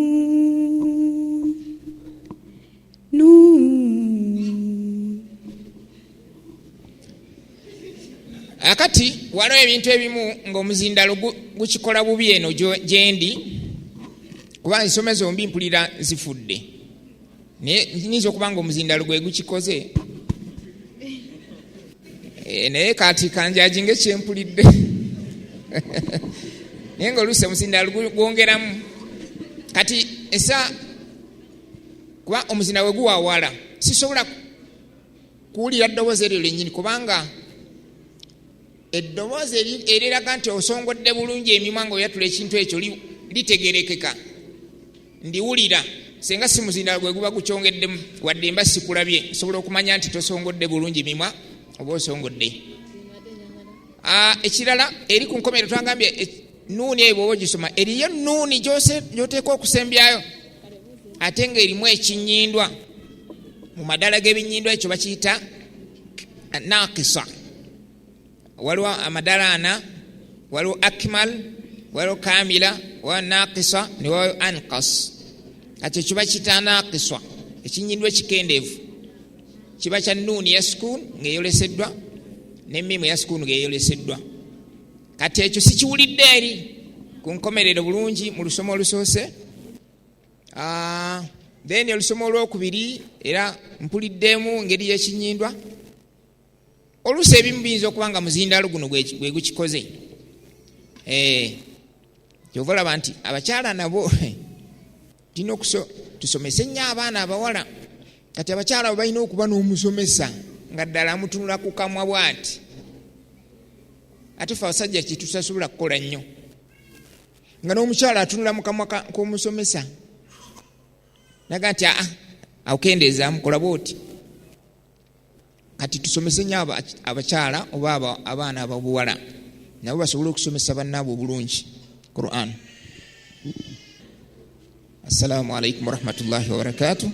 nun. Akati waliwo ebintu ebimu ng'omuzindalo gukikola bubi eno gye ndi, kuba ensoma zombi mpulira zifudde, naye nyinza okuba ng'omuzindalo gwe gukikoze. Naye kati kanjajinge kyempulidde, naye ng'oluusi omuzindalo gwongeramu. Kati esa kuba omuzindalo we guwawala, sisobola kuwulira ddoboozi eryo lyennyini, kubanga eddoboozi eriraga nti osongodde bulungi emimwa ng'oyatula ekintu ekyo litegerekeka. Ndiwulira singa si muzindalo gwe guba gukyongeddemu, wadde mba sikulabye nsobola okumanya nti tosongodde bulungi mimwa oba osongodde. Ekirala eri ku nkomerero twagambye nuuni eyo bwoba ogisoma eriyo nuuni gyoteekwa okusembyayo ate ng'erimu ekinyindwa. Mu madala g'ebinyindwa ekyo bakiyita nakisa. Waliwo amadala ana, waliwo akmal, waliwo kamila, waliwo nakisa ne waliwo ankas. Kati ekyo bakiyita nakiswa, ekinyindwa ekikendeevu kiba kya nuuni ya sukuun ng'eyoleseddwa ne miimu ya sukuun ng'eyoleseddwa. Kati ekyo sikiwulidde eri ku nkomerero bulungi mu lusoma olusoose. Then olusoma olwokubiri era mpuliddemu engeri y'ekinyindwa. Oluusi ebimu biyinza okuba nga muzindaalo guno gwe gukikoze. Kyova olaba nti abakyala nabo tulina tusomese nnyo abaana abawala. Kati abakyala abo balina okuba n'omusomesa nga ddala amutunula ku kamwa bw'ati. Ate ffe abasajja kyetusasobola kukola nnyo, nga n'omukyala atunula mu kamwa k'omusomesa naga nti aa awo kendeeza mukola bw'oti. Kati tusomese nnyo abakyala oba abaana ababuwala nabo basobole okusomesa bannaabwe obulungi Quran. Assalamu alaikum warahmatullahi wabarakatuh.